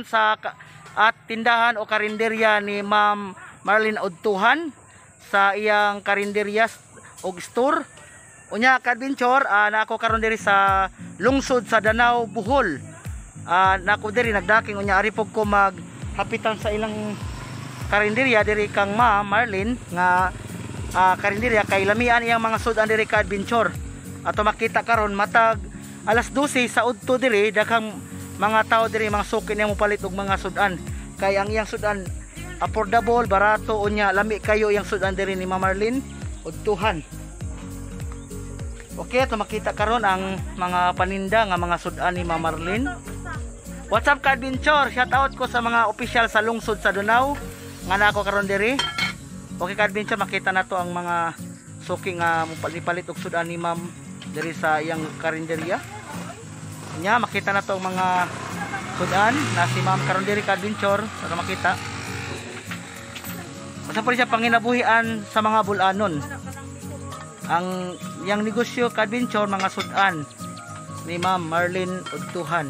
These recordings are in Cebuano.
sa at tindahan o karinderya ni Ma'am Marlene Odtuhan sa iyang karinderya og store. Unya ka-adventure, na ako karon diri sa lungsod sa Danao, Bohol. Na ako diri nagdaking, unya ari pug ko maghapitan sa ilang karinderya diri kang Ma'am Marlene nga karinderya kay lamian iyang mga sudan diri ka-adventure. Ato makita karon matag alas 12 sa udto diri, daghang mga tao diri, mga suki niya mopalit og mga sudan kay ang iyang sudan affordable, barato, unya lami kayo iyang sudan diri ni Ma'am Marlene Odtuhan. Okay, ato makita karon ang mga paninda nga mga sudan ni Ma'am Marlene. What's up ka-adventure? Shout out ko sa mga opisyal sa lungsod sa Danao nga na ako karon diri. Okay ka-adventure, makita nato ang mga suki nga mopalit og sudan ni Ma'am diri sa iyang karinderya. Nya makita nato ang mga sudan na si Ma'am karon diri ka-adventure, para makita. Usa po siya panginabuhian sa mga bulanon. Ang iyang negosyo ka-adventure, mga sudan ni Ma'am Marlene Odtuhan.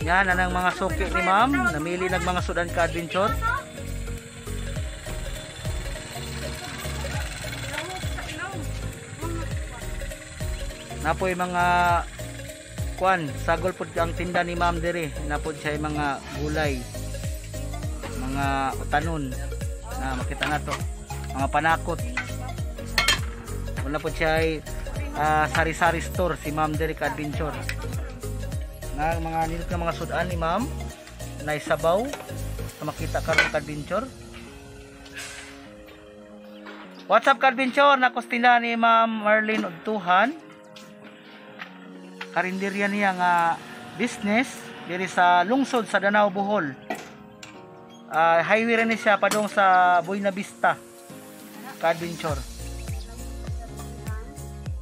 Yan anang mga suki ni Ma'am, namili nag mga sudan ka-adventure. Napoy mga kuan, sagol pud ang tinda ni Ma'am diri. Napod siya mga gulay, mga utanon na makita nato, mga panakot. Wala pod siya sari-sari store si Ma'am diri ka-adventure. Nga mga nilot nga mga sudan ni Ma'am na sabaw na makita karon ka-adventure. What's up ka-adventure, nakustina ni Ma'am Marlene Odtuhan. Karinderya niya nga business diri sa lungsod sa Danao, Bohol. Highway rin siya padung sa Buena Vista ka-adventure.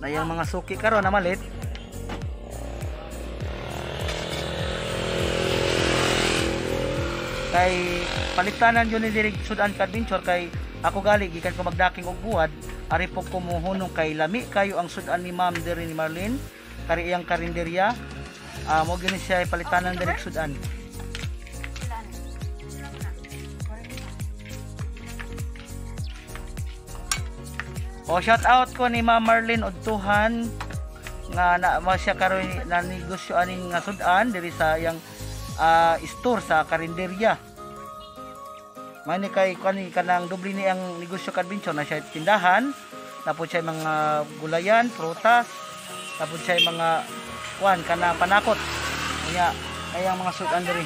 Na yung mga suki karon na malit. Kay palitanan yun ni diri sudan ka-adventure kay ako gali gikan ko magdaking og buwad, ari po ko mohunong kay lami kayo ang sudan ni Ma'am diri ni Marlene kari iyang karinderya. Mo gini siya palitanan diri sudan. O shout out ko ni Ma'am Marlene Odtuhan nga na mo siya karon na negosyo aning nga sudan diri sa iyang store sa karinderya. Mani kay kani kanang doble ni ang negosyo ka-adventure na siya tindahan, tapos siya mga gulayan, prutas, tapos siya mga kuan kana panakot. Unya kay ang mga sudan diri.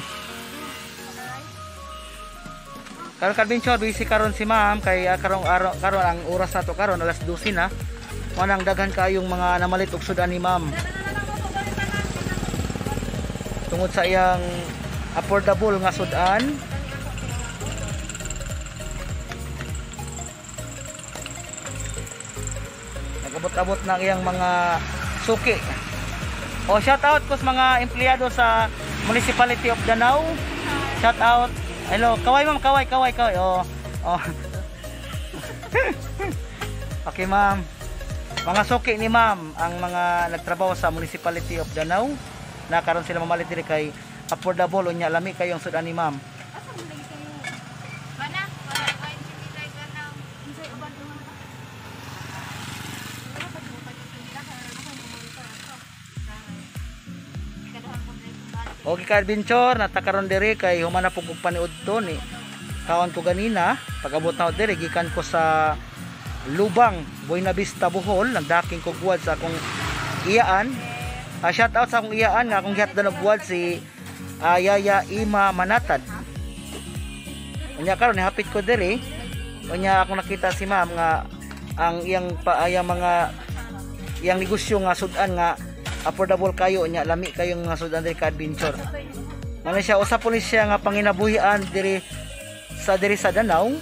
Karon ka-adventure busy karon si Ma'am kay karong araw karon ang oras nato karon alas 12 na. Mo nang daghan kayong mga namalit og sudan ni Ma'am. Tungod sa iyang affordable nga sudan. Nagabot-abot na ang iyang mga suki. O shout out ko sa mga empleyado sa Municipality of Danao. Shout out. Hello, kaway ma'am, kaway, kaway, kaway. Oh. Oh. Okay ma'am. Mga suki ni ma'am ang mga nagtrabaho sa Municipality of Danao. Na karon sila mamalit diri kay affordable, unya lami kayo ang sudan ni ma'am. Okay ka-adventure, natakaron diri kay human na pug paniud to ni kaon ko ganina. Pag-abot na diri gikan ko sa Lubang, Buena Vista, Bohol. Nagdaking ko buwad sa akong iyaan. Shout out sa akong iyaan nga akong gihatdan og buwad si Yaya Ima Manatad. Unya karon nihapit ko diri. Unya akong nakita si Ma'am nga ang iyang iyang mga iyang negosyo nga sudan nga affordable kayo, unya lami kayo nga sudan diri ka-adventure. Mano siya usa po ni siya nga panginabuhian diri sa Danao,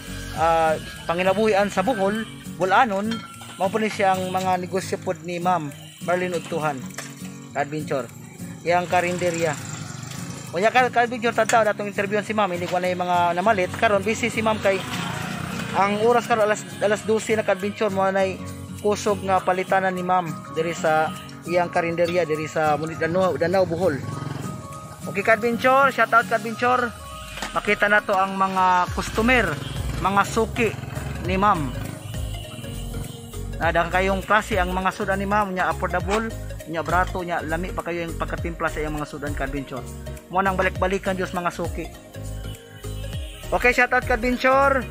panginabuhian sa Bohol, Bulanon, mao po ni siya ang mga negosyo pod ni Ma'am Marlene Odtuhan ka-adventure. Iyang karinderya. Unya ka-adventure tadtaw datong interviewan si Ma'am, hindi ko na yung mga namalit karon busy si Ma'am kay ang oras karon alas 12 na ka-adventure, mo nay kusog nga palitanan ni ma'am diri sa iyang karinderya diri sa Danao, Bohol. Okay ka-adventure, shout out ka-adventure. Makita na to ang mga customer, mga suki ni ma'am. Nada kayong klase ang mga sudan ni ma'am, nya affordable, nya brato, nya lami pa kayo yung pagkatimpla sa iyang mga sudan ka-adventure. Mo nang balik-balikan Diyos mga suki. Okay, shout out ka-adventure.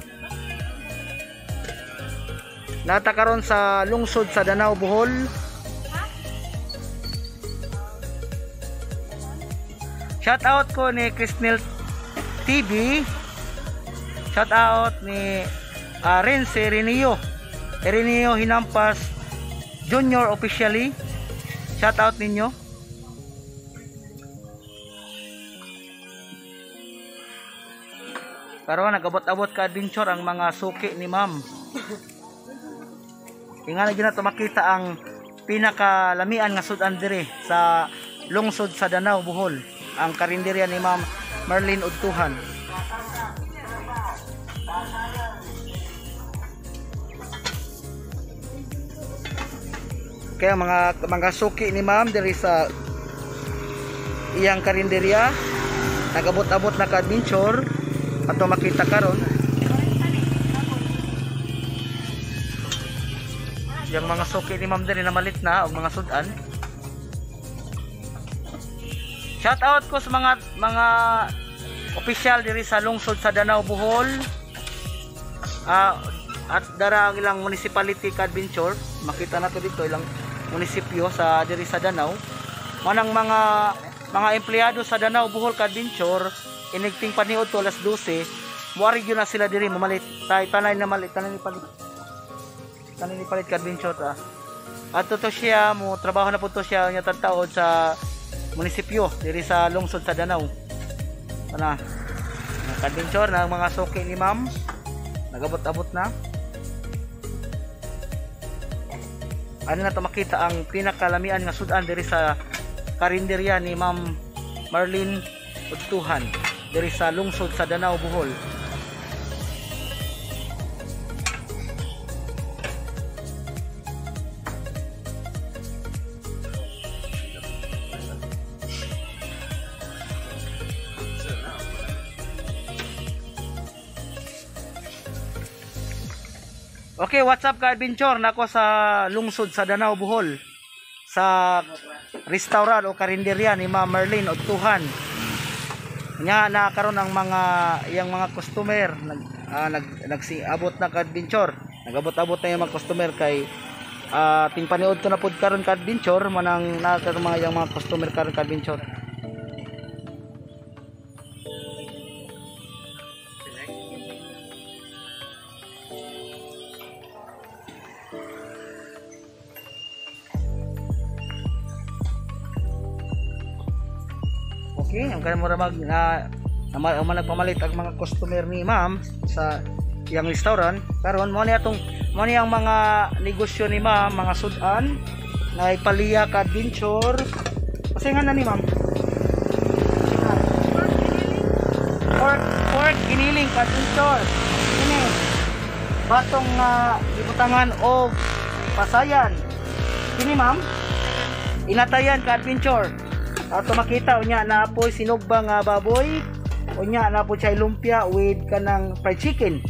Nata karon sa lungsod sa Danao, Bohol. Shout out ko ni Krisnel TV. Shout out ni Renz Ireneo. Ireneo Hinampas Junior officially. Shout out ninyo. Karon nagabot-abot ka adventure ang mga suki ni ma'am. Ingana gyud nato makita ang pinakalamian nga sudan diri sa lungsod sa Danao, Bohol, ang karinderya ni Ma'am Marlene Udtuhan. Kaya mga suki ni ma'am diri sa iyang karinderya nagabot-abot na ka-adventure ato makita karon. Yang mga suki ni ma'am diri namalit na og mga sudan. Shout out ko sa mga opisyal diri sa lungsod sa Danao, Bohol. At dara ang ilang municipality ka-adventure. Makita nato dito ilang munisipyo sa diri sa Danao. Manang mga empleyado sa Danao, Bohol ka-adventure, inigting paniud to alas 12, muari gyud na sila diri mamalit. Tay tanay na malit, tanay ni palit. Tanay ni palit ka-adventure ta. At to siya mo trabaho na pud to siya nya taod sa munisipyo diri sa lungsod sa Danao. Ana, ka-adventure na ang mga suki ni ma'am nagabot-abot na. Ano na to makita ang pinakalamian nga sudan diri sa karinderya ni Ma'am Marlene Udtuhan diri sa lungsod sa Danao, Bohol. Okay, what's up ka-adventure? Nako sa lungsod sa Danao, Bohol, sa restaurant o karinderya ni Ma'am Marlene Udtuhan. Nya na karon ang mga iyang mga customer nagsiabot na ka-adventure. Nagabot-abot na yung mga customer kay ting paniud to na pud karon ka-adventure, manang na karon mga iyang mga customer karon ka-adventure. Okay, ang kaya mura mag nagpamalit ang mga customer ni ma'am sa iyang restaurant. Karon mo ni atong mo ni ang mga negosyo ni ma'am, mga sudan na ipaliya ka adventure. Kasi nga na ni ma'am. Pork giniling ka adventure. Ini batong gibutangan og pasayan. Kini ma'am, inatayan ka adventure. Ato makita unya na apoy sinugba nga baboy, unya na po siya lumpia with kanang fried chicken.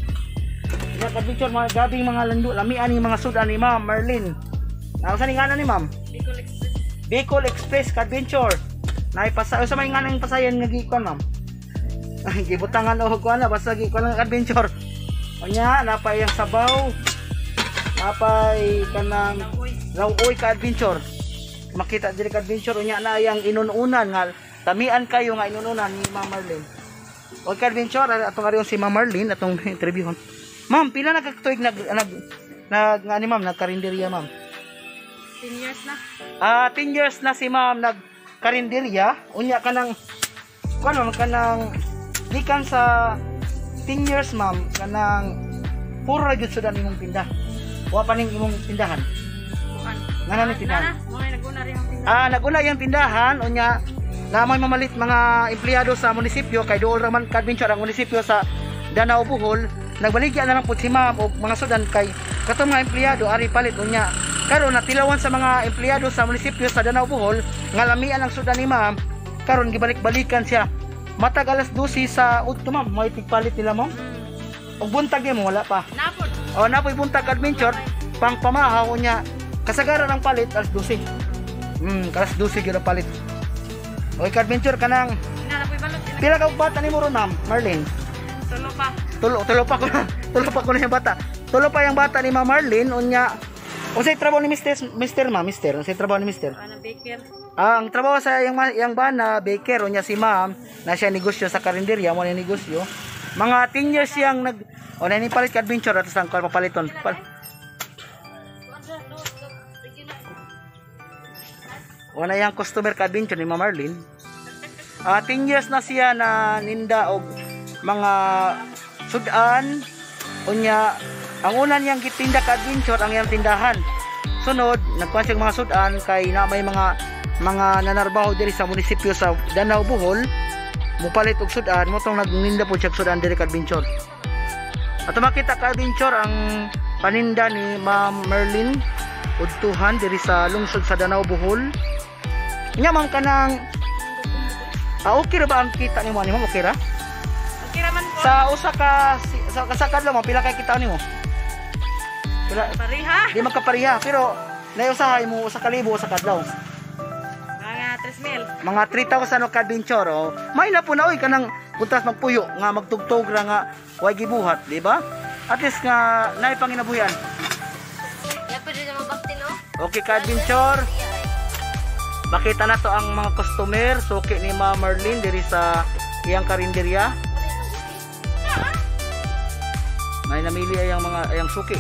Unya ka-adventure mga gabing mga lando lamian ni mga sudan ni Ma'am Marlene. Unsa ni ngalan ni ma'am? Bicol Express. Bicol Express ka-adventure. Naipasa usa may ngalan pasayan nga gikuan ma'am? Gibutangan og kuan na basta gikuan lang adventure. Unya napay ang sabaw. Napay kanang lauoy ka-adventure. Makita diri ka-adventure unya na yang inununan nga tamian kayo nga inununan ni Ma'am Marlene. Og ka-adventure atong ariyon si Ma'am Marlene atong interviewon. Ma'am, pila na ka tuig nag nag nag ani ma'am nagkarinderya ma'am? 10 years na. 10 years na si ma'am nagkarinderya. Unya kanang kuan ma'am kanang gikan sa 10 years ma'am kanang puro ra gyud sudan imong tinda. Wa pa ning imong tindahan. Nga na tindahan. Naguna yung tindahan unya na may mamalit mga empleyado sa munisipyo kay dool ra man ka-adventure ang munisipyo sa Danao, Bohol. Nagbaligya na lang pud si ma'am og mga sudan kay Katong mga empleyado ari palit unya. Karon natilawan sa mga empleyado sa munisipyo sa Danao Bohol nga lamian ang sudan ni ma'am. Karon gibalik-balikan siya. Matag alas 12 sa udto ma'am, may tigpalit nila ma'am. Og buntag mo wala pa. Napod. O napoy buntag adventure pang pamahaw unya. Kasagaran ang palit alas 12. Alas 12 gyud ang palit. Okay, adventure kanang pila ka bata nimo ron ma'am, Marlene? Tulo pa. Tulo pa ko na. Tulo pa ko na yung bata. Tulo pa yung bata ni Ma'am Marlene unya. Unsay trabaho ni Mr. ma'am, Mr. Unsay trabaho ni Mr.? Ana baker. Ah, ang trabaho sa yang bana baker unya si ma'am na siya negosyo sa karinderya, mo na negosyo. Mga 10 years siyang nag o na ni palit ka adventure ato sang papaliton. O na yang customer ka adventure ni Ma'am Marlene. 10 years na siya na ninda og mga sudan unya. Ang una niyang gitinda ka adventure ang iyang tindahan. Sunod nagkuan siya mga sudan kay na may mga nanarbaho diri sa munisipyo sa Danao Bohol mupalit og sudan mo tong nagninda po siya sudan diri ka adventure. Ato makita ka adventure ang paninda ni Ma'am Merlin Udtuhan diri sa lungsod sa Danao Bohol. Nya ma'am kanang okay ra ba ang kita nimo ani ma'am? Okay ra? Okay ra man po. Sa usa ka sa kadlaw mo pila kay kita nimo? Pila? Pareha. Di magkapareha pero naiusahay mo usa ka libo usa ka adlaw. Mga 3,000. Mga 3,000 ka adventure oh. May na po na oy kanang puntas magpuyo nga magtugtog ra nga way gibuhat, di ba? At least nga naay panginabuhian. Okay ka adventure. Makita na to ang mga customer suki ni Ma'am Marlene diri sa iyang karinderya. May namili ay ang mga ayang suki.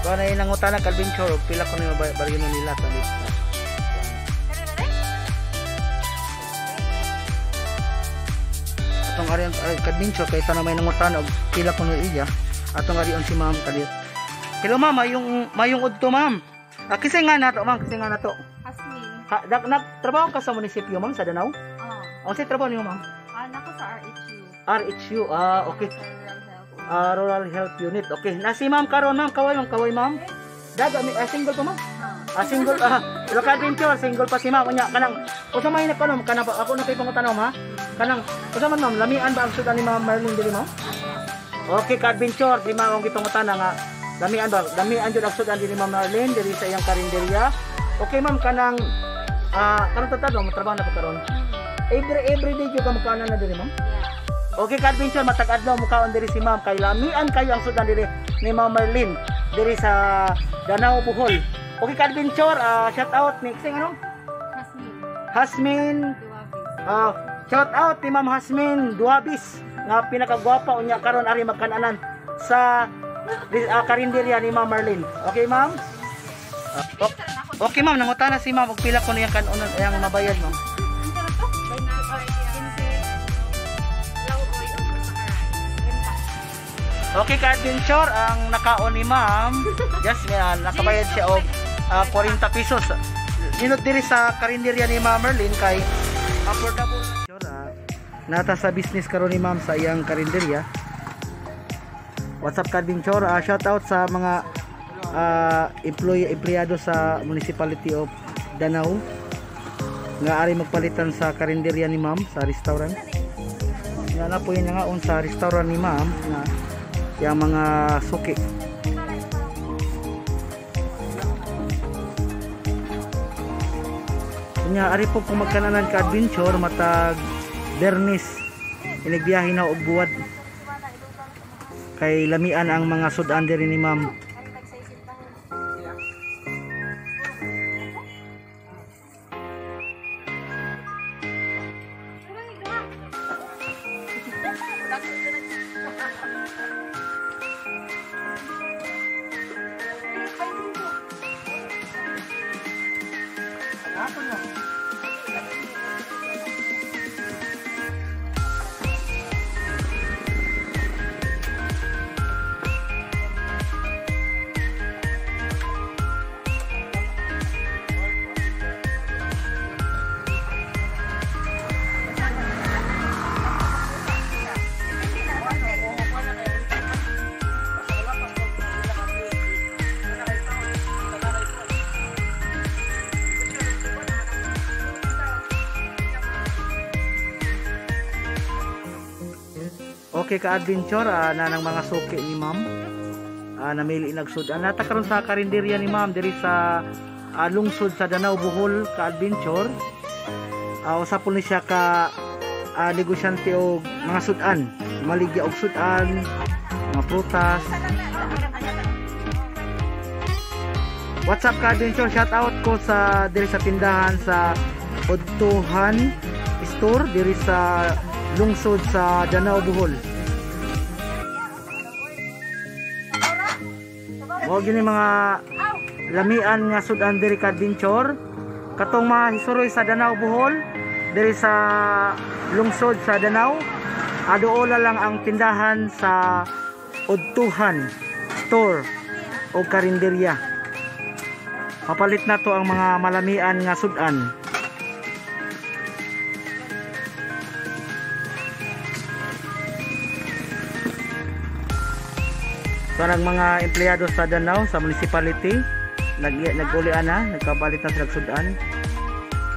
So na ilang utana ka adventure pila ko ni baryo nila talit. Atong ari ang adventure kay tanang may nangutana og pila ko ni iya. Atong ari si ma'am kalit. Hello ma'am, mayong udto ma'am. Kasi nga nato ma'am, kasi nga nato. Hasmin. Nagtrabaho ka sa munisipyo ma'am sa Danao? Oo. Unsay trabaho nimo ma'am? Nako sa RHU. RHU. Okay. Rural Health Unit. Okay. Na si ma'am karon ma'am, kaway ma'am, kaway ma'am. Daga mi single pa ma'am. Single local adventure, single pa si ma'am. Unya kanang usa may nagkanom kanang ako na kay pangutan ha. Kanang usa man ma'am, lamian ba ang sudan ni Ma'am Marlene diri ma'am? Okay, ka adventure si ma'am ang gipangutana nga lamian ba? Lamian jud ang sudan diri Ma'am Marlene diri sa iyang karinderya. Okay ma'am, kanang kanang tatado mo trabaho na pa karon. Every day jud ka magkaon na diri ma'am. Okay ka adventure, matag adlaw mukaon diri si ma'am kay lamian kayo ang sudan diri ni Ma'am Marlene diri sa Danao Bohol. Okay ka adventure, shout out ni sing ano? Hasmin. Shout out ni Ma'am Hasmin Duabis nga pinakagwapa unya karon ari magkananan sa karinderya ni Ma'am Marlene. Okay ma'am? Okay ma'am, nangutana si ma'am og pila kuno yang kanon yang mabayad ma'am. Okay ka adventure, ang nakaon ni ma'am, yes, nakabayad siya og 40 pesos. Ninot diri sa karinderya ni Ma'am Marlene kay affordable. Nata sa business karon ni ma'am sa iyang karinderya. What's up ka adventure? Shout out sa mga empleyado sa Municipality of Danao nga ari magpalitan sa karinderya ni ma'am sa restaurant. Nga na po yun nga on sa restaurant ni ma'am nga yang mga suki. Nya ari po kung magkananan ka adventure matag Bernis inigbiyahe na og buwad kay lamian ang mga sudan diri ni ma'am. Okay ka adventure na ng mga suki ni ma'am. Namili nagsudan. Nata karon sa karinderya ni ma'am diri sa lungsod sa Danao, Bohol ka adventure. Usa po ni siya ka negosyante og mga sudan, maligya og sudan, mga prutas. What's up ka adventure? Shout out ko sa diri sa tindahan sa Odtohan Store diri sa lungsod sa Danao, Bohol. Mao gini mga lamian nga sudan diri ka adventure. Katong mga hisuroy sa Danao, Bohol, diri sa lungsod sa Danao, aduola lang ang tindahan sa Odtohan Store o karinderya. Papalit na to ang mga malamian nga sudan. So ang mga empleyado sa Danao, sa municipality, nag-ulian na, nagkabalit na sila sudan.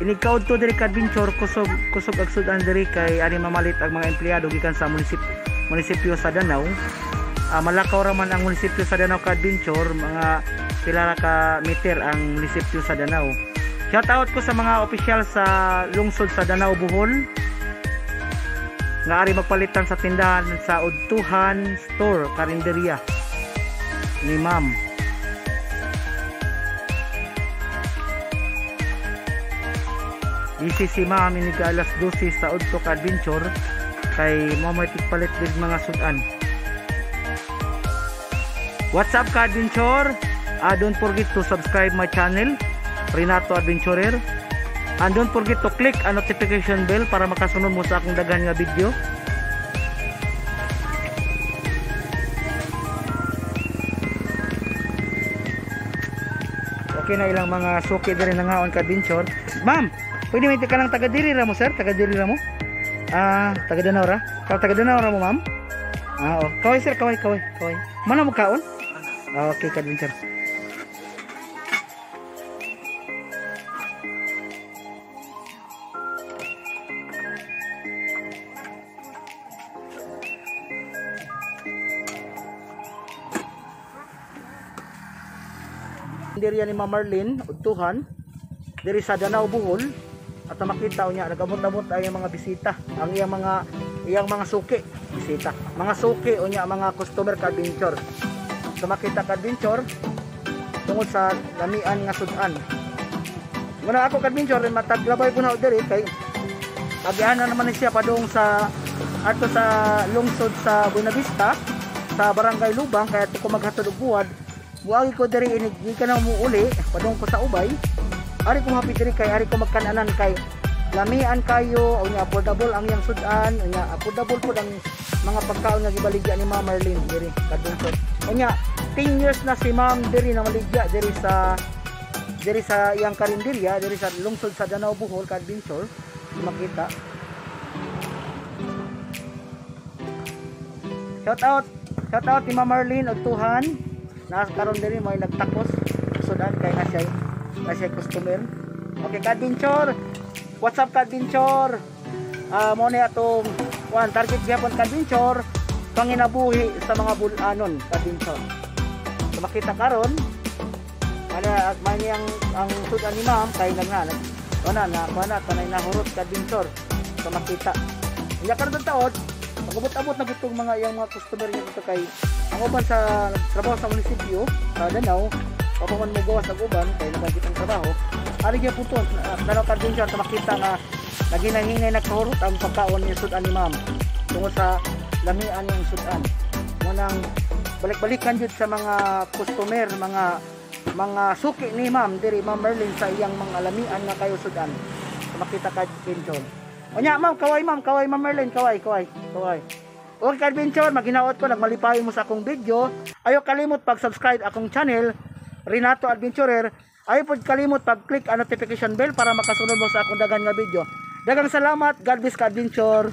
Inigkaod to diri ka adventure, kusog kusog ag sudan diri kay ani mamalit ang mga empleyado gikan sa munisipyo sa Danao. Malakaw ra man ang munisipyo sa Danao ka adventure, mga pila ra ka meter ang munisipyo sa Danao. Shout out ko sa mga opisyal sa lungsod sa Danao, Bohol, nga ari magpalitan sa tindahan sa Odtohan Store karinderya ni ma'am. Busy si ma'am inig alas 12 sa Odto ka adventure kay mo may tigpalit din mga sudan. What's up ka adventure? Don't forget to subscribe my channel, Renato Adventurer. And don't forget to click ang notification bell para makasunod mo sa akong daghan nga video. Okay na ilang mga suki diri nangaon ka adventure. Ma'am, pwede may ka lang taga diri ra mo sir, taga diri ra mo? Taga Danao ra? Taga Danao ra mo ma'am? Oh. Kaway sir, kaway, kaway, kaway. Mana mo kaon? Okay ka adventure. Diri ni Ma'am Marlene Odtohan diri sa Danao, Bohol, at makita niya nagabot-abot ay ang mga bisita, ang iyang mga suki, bisita, mga suki o niya mga customer ka adventure. So makita ka adventure tungod sa lamian nga sudan. Muna ako ka adventure mataglabay ko na diri kay agihan na naman siya padung sa ato sa lungsod sa Buenavista sa Barangay Lubang, kaya ko maghatod og buwad. Buagi ko diri inig ka na muuli padung ko sa Ubay. Ari ko hapit diri kay ari ko magkananan kay lamian kayo o nya affordable ang iyang sudan, o nya affordable pud ang mga pagkaon nga gibaligya ni Ma'am Marlene diri kadungkot. O nya 10 years na si Ma'am diri na maligya diri sa iyang karinderya diri sa lungsod sa Danao, Bohol ka adventure. Makita. Shout out ni Ma'am Marlene Odtohan. Nasa karon diri may nagtakos sudan kay na siya customer. Okay ka adventure. What's up ka adventure? Mo ni atong one target gyapon ka adventure, panginabuhi sa mga bulanon ka adventure. So makita karon ana man yang ang sudan ni ma'am kay nagna ana na kana tanay nahurot ka adventure. So makita. Unya karon taod pagabot-abot na gitong mga iyang mga customer niya dito kay ang uban sa trabaho sa munisipyo sa Danao, pa man mo gawas ang uban kay nabagit ang trabaho. Ari gyud puton Danao ka adventure, makita nga naghinay-hinay nagkahurot ang pagkaon ni sudan ni ma'am tungod sa lamian ng sudan. Mo nang balik-balikan jud sa mga customer, mga suki ni ma'am diri, Ma'am Marlene, sa iyang mga lamian nga kayo sudan. Makita ka adventure. Unya ma'am, kaway ma'am, kaway Ma'am Marlene, kaway, kaway, kaway. Okay ka adventure, maghinaot ko nagmalipayon mo sa akong video. Ayaw kalimot pag-subscribe akong channel, Renato Adventurer. Ayaw pod kalimot pag-click ang notification bell para makasunod mo sa akong daghan nga video. Daghang salamat, God bless ka adventure.